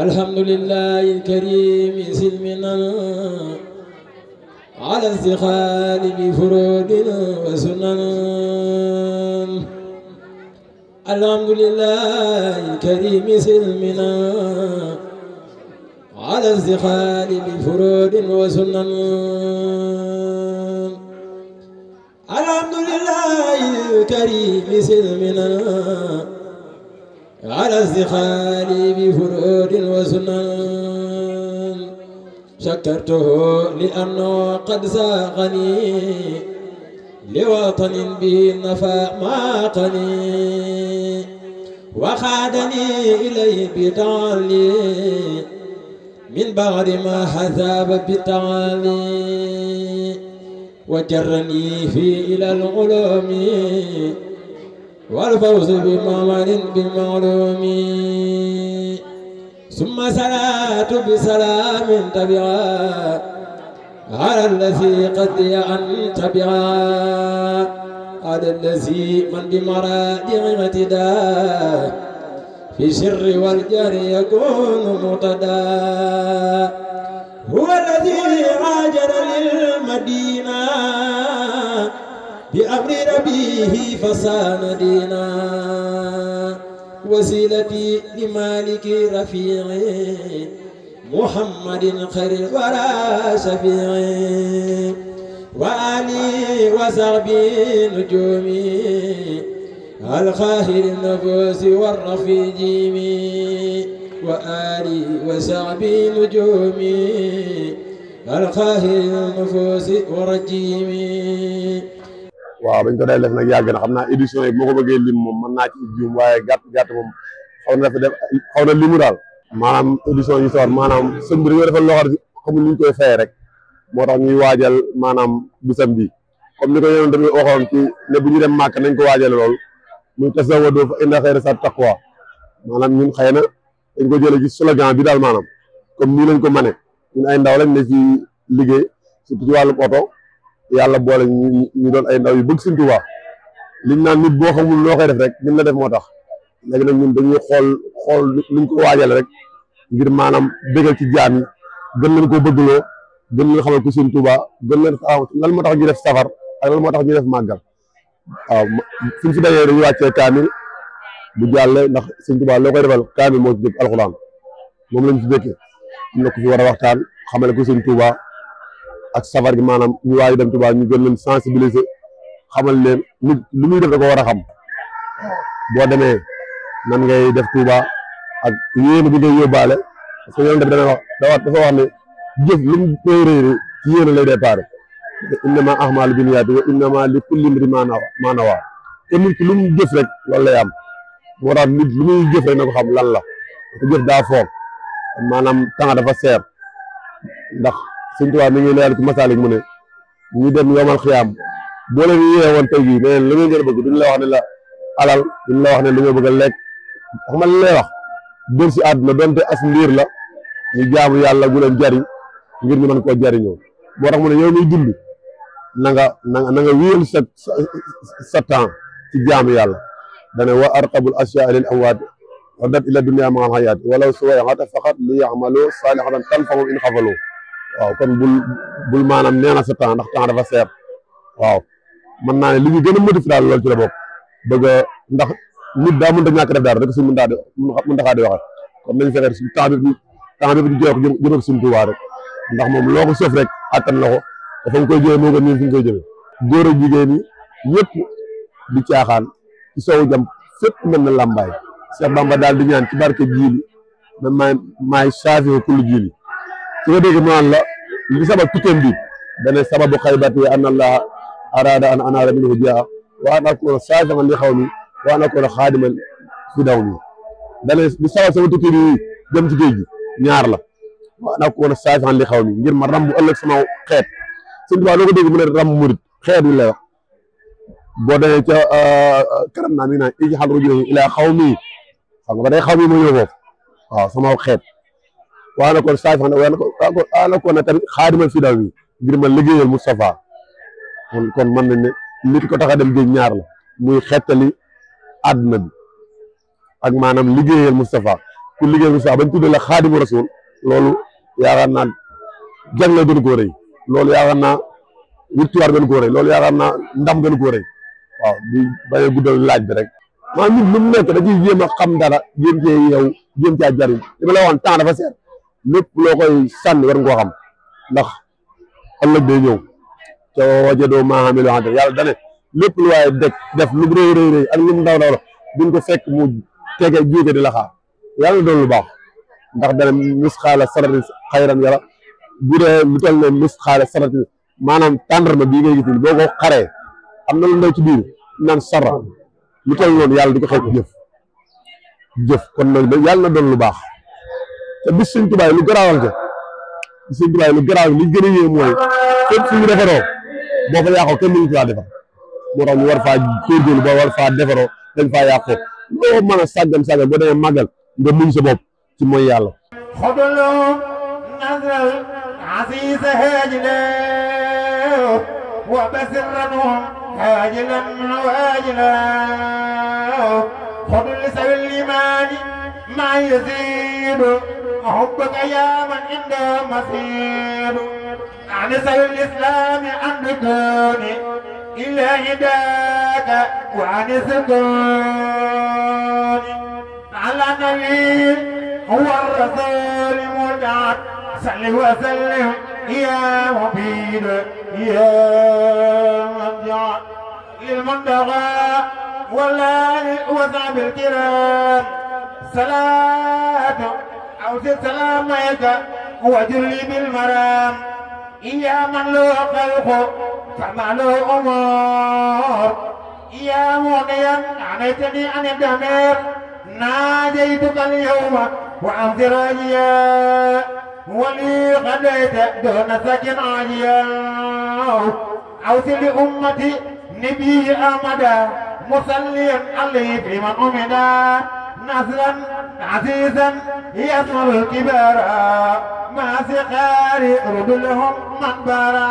الحمد لله الكريم سلمنا على استقال بفروض وسنن. الحمد لله الكريم سلمنا على استقال بفروض وسنن. الحمد لله الكريم سلمنا على استقال بفروض وسنن. شكرته لأنه قد ساقني لوطن به النفع ما قني وخادني إليه بتعالي من بعد ما حذاب بالتعالي وجرني في إلى العلوم والفوز بمعمل بالمعلوم. ثم صلاة بسلام تبعا على الذي قد ينتبعا على الذي من بمرادع اعتداء في سر والجار يكون مقتدى. هو الذي هاجر للمدينة بأمر ربيه فصان دينا وسيلتي لمالك رفيعي محمد خير الورى شفيعي وآلي وصحبي نجومي الخاهر النفوس والرفيجيم وآلي وصحبي نجومي الخاهر النفوس والرجيم. waaw bañ ko day def nag yàgg na xam naa édition yi moo ko bëggee lim moom mën naa ci juum waaye gàtt moom xaw na def xaw na limu daal maanaam édition yi soor maanaam sëñ bi dañoo defal loo xam ne xamul lu ñu koy fayee rek moo tax ñuy waajal maanaam bisam bi comme ni ko yéen tamit waxoon ci ne bu ñu dem màkk nañ ko waajale lool muy tasawwadu fa inna xayra sa taqwa maanaam ñun xëy na dañ ko jëlee ci slogan bi daal maanaam comme nii lañ ko mane ñun ay ndaw lañ ne ci liggéey surtout ci wàllum oto yàlla boole ñu doon ay ndaw yu bëgg Sëñ Tuubaa liñ naan nit boo xamul loo koy def rek ñun la def moo tax léegi nag ñun dañuy xool luñ ko waajale rek ngir maanaam bégal ci jaam yi gën leen ko bëggloo gën leen xamal ko Sëñ Tuubaa gën leen xam lan moo tax ñu def safar ak lan moo tax ñu def màggal waaw suñ fi dajee dañuy wàccee kaamil bu jàlle ndax Sëñ Tuubaa loo koy defal kaamil moo ci jëkk alxuraan moom lañ fi dëkkee am na ko fi war a waxtaan xamale ko Sëñ Tuubaa ak safar gi maanaam ñu waaj dem Touba ñu gën leen sensibiliser xamal leen nit lu muy def da ko war a xam boo demee nan ngay def Touba ak yéene bi ngay yóbbaale parce que yoon def dana wax dafa wax ne jëf lu mu koy réeré ci yéene lay déparé innama a'maalu binniyaati wa innama li kulli imri'in maa nawaa te nit ki lu mu jëf rek loolu lay am moo tax nit lu muy jëf rek na ko xam lan la te jëf daa foog maanaam temps dafa seer ndax Sëñ Tuubaa mi ngi leer ci Masaalik mu ne ñu dem yomal xiyaam boo leen yeewoon tey jii ne leen lu ngeen bëgg duñ la wax ne la alal duñ la wax ne lu nga bëgg a lekk xam nga li lay wax dër si àdduna donte as ndiir la ñu jaamu yàlla gu leen jariñ ngir ñu mën koo jariñoo moo tax mu ne yow miy dund na nga wéyal sa temps ci jaamu yàlla dane wa arqabul asyaa lil amwaat wa dat ila dunya ma hayaat walaw suwayata faqat li ya'malu salihatan tanfa'uhum in xafalu waaw kon bul maanaam nee na sa temps ndax temps dafa seer waaw mën naa ne li ñu gën a motivé daal loolu ci la bokk bëgg ndax nit daa mënut a ñàkk def dara rek suñu mën taxaa di waxe kon nañ fexe suñu temps bi di jox jëm ak Sëñ Tuubaa rek ndax moom loo ko sëf rek attan la ko dafa nga koy jëme moo gën ñun fi ñu koy jëme góor ak jigéen ñi ñëpp di caaxaan ci sowu jam fépp mel na làmbaay Cheikh Bamba daal di ñaan ci barke jiili man maay saafi kullu jiili su ko dégg naan la li sabab tukkeem bi dane sababu xaybati an allah arada an anaala minhu jaa wa an akuna saafian li xawmi wa an akuna xaadiman fi daw mi dane li sabab sama tukki bi dem ci géej gi ñaar la wa an akuna saafian li xawmi ngir ma rambu ëllëg sama xeet Sëñ Tuubaa loo ko dégg mu ne rambu murit xeet wi lay wax boo demee ca kanam naa mi naan ijxal rujulahi ilaa xawmi xam nga ba day xawmi moo ñëw foofu waaw sama xeet waana kon saay fan waana kon tamit xaadimal fi daw mi ngir ma liggéeyal Moustapha kon mën nañ ne nit ko tax a dem géej ñaar la muy xettali àdduna bi ak maanaam liggéeyal Moustapha ku ku liggéey bu sax bañ tuddee la Xaadimu Rasuul loolu yaakaar naa jagle gën koo rëy loolu yaakaar naa victoire gën koo rëy loolu yaakaar naa ndam gën koo rëy waaw di bañ a guddal laaj bi rek maa nit lu mu nekk da ciy jéem a xam dara jéem cee yow jéem caa jariñ li ma la waxoon temps dafa seet lépp loo koy sànni war nga koo xam ndax ëllëg day ñëw te wajadoo maa amilu hadira yàlla dane lépp lu waaye def lu mu rëy rëy rëy ak lu mu ndaw ndaw la duñ ko fekk mu tege jiite di la xaar yàlla doon lu baax ndax dane misxaala sarati xayran yara bu dee lu toll ne misxaala sarati maanaam tàndarma bii ngay gis ni boo ko xaree am na lu ndaw ci biir naan sarra lu toll noonu yàlla di ko xeeb jëf kon nag yàlla na doon lu baax te bis Sëñ Tuubaa lu garaawal ca bis Sëñ Tuubaa lu garaawal li gën a yéem mooy fépp fu ñu defaroo boo fa yàqoo kenn mënu faa defar moo tax ñu war faa góorgóorlu ba war faa defaroo dañ faa yàqoo loo mën a sàggan boo demee màggal nga muñ sa bopp ci mooy yàlla xodolo nazal asiisa haajila wa basirranu haajilan waajila xodol li sawil limaani maa yasiidu حبك يا من عنده مصير عن سوي الإسلام عن ركوني إلا هداك وعن سكوني على النبي هو الرسول مدعى صل وسلم يا مبيد يا مرجع للمنتقى والآل وصحب الكرام صلاة أوصل سلامك وجلي بالمرام يا من له خلق فما له أمور يا مغنيا عنيتني عن الدمير ناديتك اليوم وأنت راجيا ولي غديت دون سكن عاجيا أوصل لأمتي نبي أمدا مصليا عليه في من أمدا نصرا عزيزا يصل الكبار مع سقار رد لهم منبرا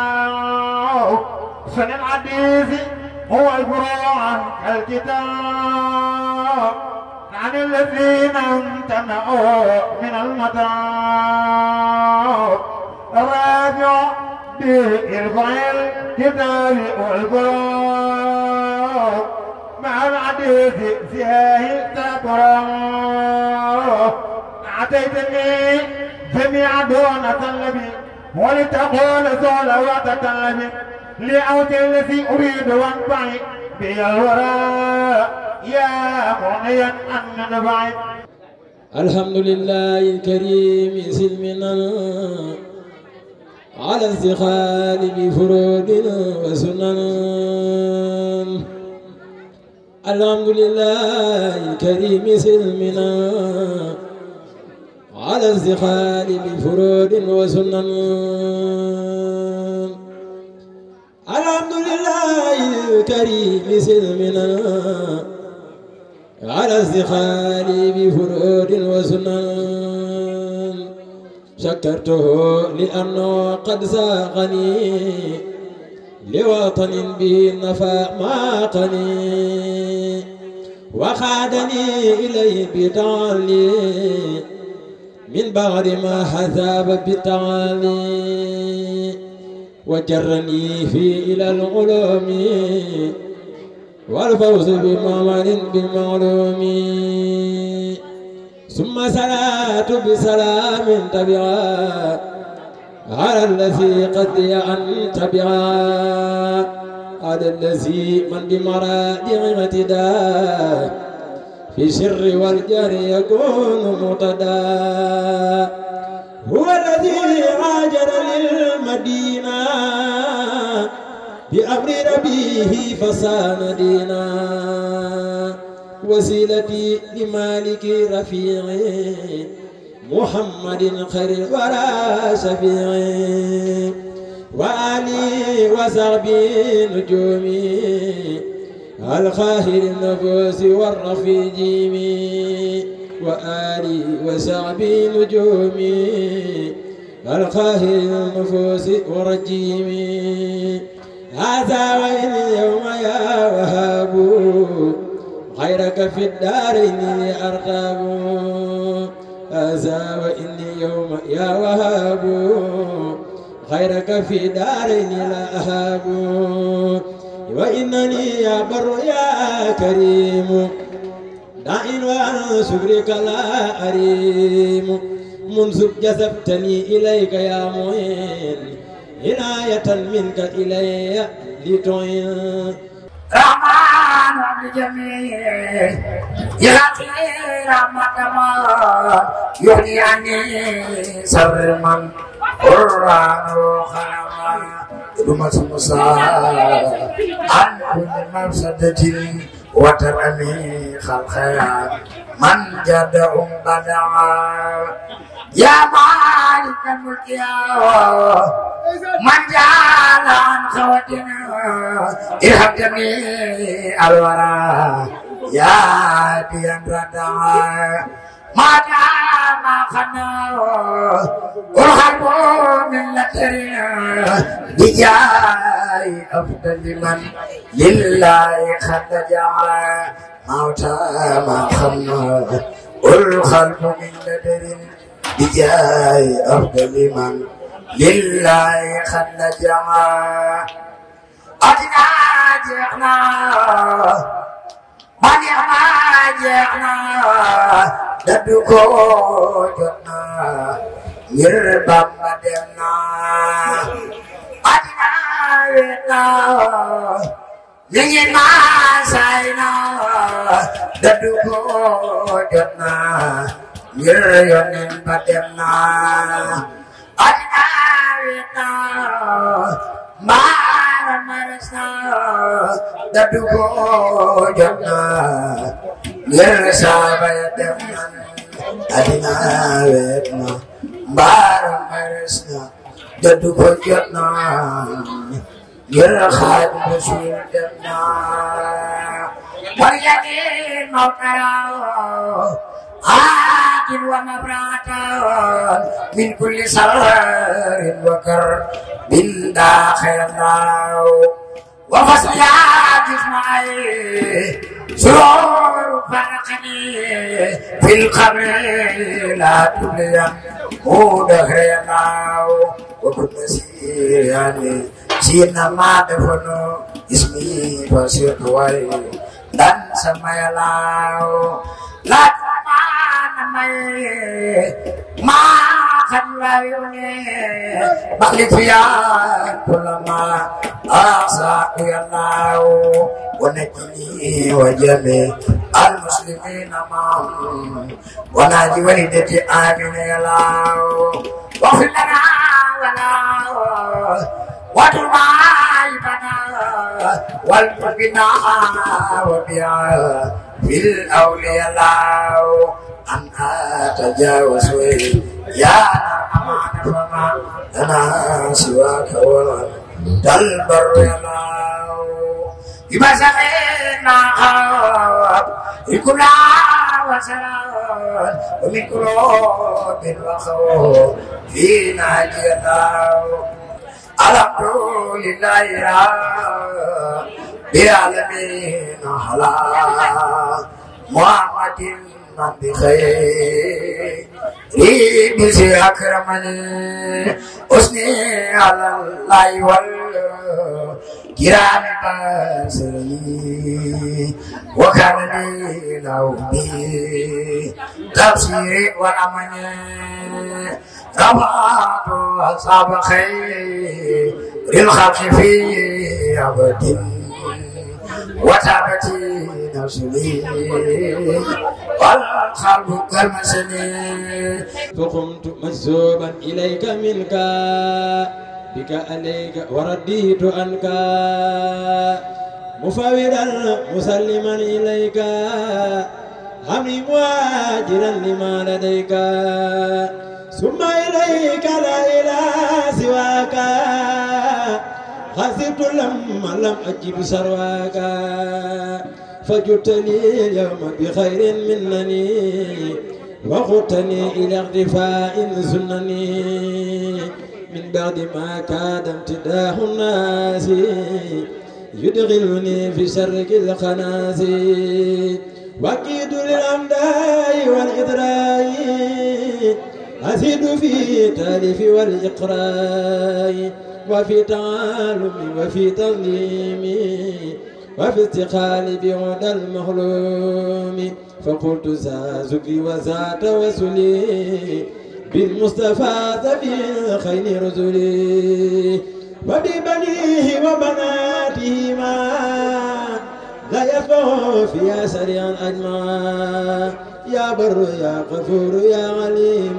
سن العديث هو الفروع كالكتاب عن الذين امتنعوا من المطار الرافع بإرفع الكتاب والفروع مع العديث فيه تكرا أعطيتني جميع دون طلبي ولتقول صلوات طلبي لأوتي الذي أريد وانفعي بي الوراء يا مغنيا أن نبعي الحمد لله الكريم سلمنا على الزخال بفروض وسنن الحمد لله الكريم سلمنا على الزخال بفروض وسنن الحمد لله الكريم سلمنا على الزخال بفروض وسنن شكرته لأنه قد ساقني لوطن به النفى ما قني وخادني إليه بتعالي من بعد ما حذاب بالتعالي وجرني فيه إلى العلوم والفوز بمعمل بالمعلوم ثم صلاة بسلام تبعا على الذي قد ينتبعا على الذي من بمرادع اعتداء في السر والجهر يكون مقتدى هو الذي هاجر للمدينة بأمر ربيه فصان دينا وسيلتي لمالك رفيعي محمد خير الورى شفيعي وآلي وصحبي نجومي الخاهر النفوس والرفيجيم وآلي وصحبي نجومي الخاهر النفوس والرجيم هذا وإن اليوم يا وهاب خيرك في الدارين أرتاب هذا وإني يوم يا وهاب غيرك في دارين لا أهاب وإنني يا بر يا كريم داعٍ وعن شكرك لا أريم منذ جذبتني إليك يا معين عناية منك إلي لتعين رحمن بجميع يغطي رحمة من يغني عني سر من قرآن خلق دمة موسى عن كل مفسدة وترمي خلقها من جد بدعا يا مالك الملك يا من جعل عن خواتنا ارحم جميع الورى يا ديان ردعا ما دام خنا والحرب من لترنا بجاي أفضل من لله خد جعل موتى ما خنا والخلق من لدر بجاي أفضل من لله خد جعل أدنى جعنا jeexna daddu ko jotna ngir Bamba dem na adina wetna ñi ma sayna daddu ko jotna ngir yonen ba dem na adina wetna Mara marasna daddu ko jotna ngir sabaya dem na adina wetna Mara marasna daddu ko jotna ngir Xaadimu Rasuul dem na waryani mawtara آكل ومبراتا من كل سر وكر من داخل الله وفصل جسمعي سرور فرقني في القبر لا تبليا ودهر الله وكنت سيراني سيرنا ما دفنو اسمي فسير كوي dan sama lau makan layune balik ya ulama asa ya lau wanajini wajame al muslimin amam wanaji walidati amin ya lau wa filana wala wadubai bana wal bina wa biya fil awliya lau an atajawaz ya aman fama lana siwaka wa dal barya lau ibasana ikula wasalan wa mikro bil wakhaw fi najiyatau alhamdulillahi rabbil alamin ala muhammadin بخير بسي أكرمني أثني على الله والكرام باسري وكان لي نومي تفسيري والأمني رفعت أصحاب خير الخلق في عبد وتابتي نفسي والخلق كالمسني فقمت مجذوبا إليك منك بك عليك ورديت عنك مفوضا مسلما إليك همي مهاجرا لما لديك ثم إليك لا إله سواك خسرت لما لم أجب سرواك فجئتني اليوم بخير منني وقدتني إلى اغتفاء سنني من بعد ما كاد امتداح الناس يدخلني في شرك الخنازير وكيد للأمداء والإدراء أزيد في تاليف والإقراء وفي تعالم وفي تظليم وفي استقال بعد المظلوم فقلت ذا ذكري وذا توسلي بالمصطفى ذبي خير رسلي وببنيه وبناته ما لا يسبه فيها سريعا أجمعا يا بر يا غفور يا عليم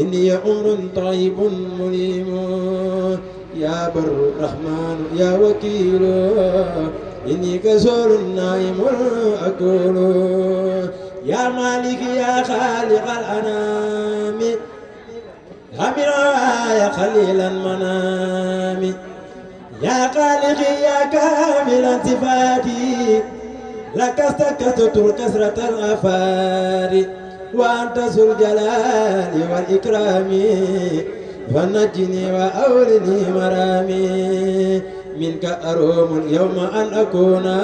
إني أمر طيب مليم يا بر رحمن يا وكيل إني كسول نائم أقول يا مالك يا خالق الأنام همنا يا خليل المنام يا خالق يا كامل صفاتي لك استكثت الكسرة الأفار وأنت ذو الجلال والإكرام فنجني وأولني مرامي منك أروم اليوم أن أكون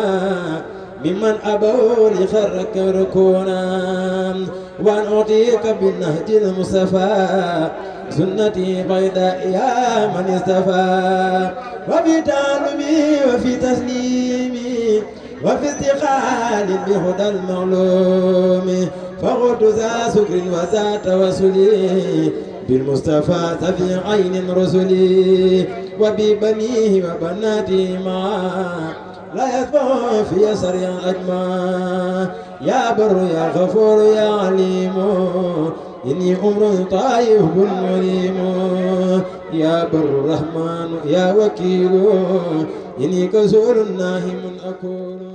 ممن أبوا لخرك ركونا وأن أعطيك بالنهج المصطفى سنتي بيضاء يا من اصطفى وفي تعلمي وفي تسليمي وفي استقال بهدى المعلوم فقلت ذا سكر وذا توسلي بالمصطفى سفي عين رسلي وببنيه وبناته معا لا يسبه في سريع أجمع يا بر يا غفور يا عليم إني أمر طيب مريم يا بر رحمن يا وكيل إني كسول ناهم أكون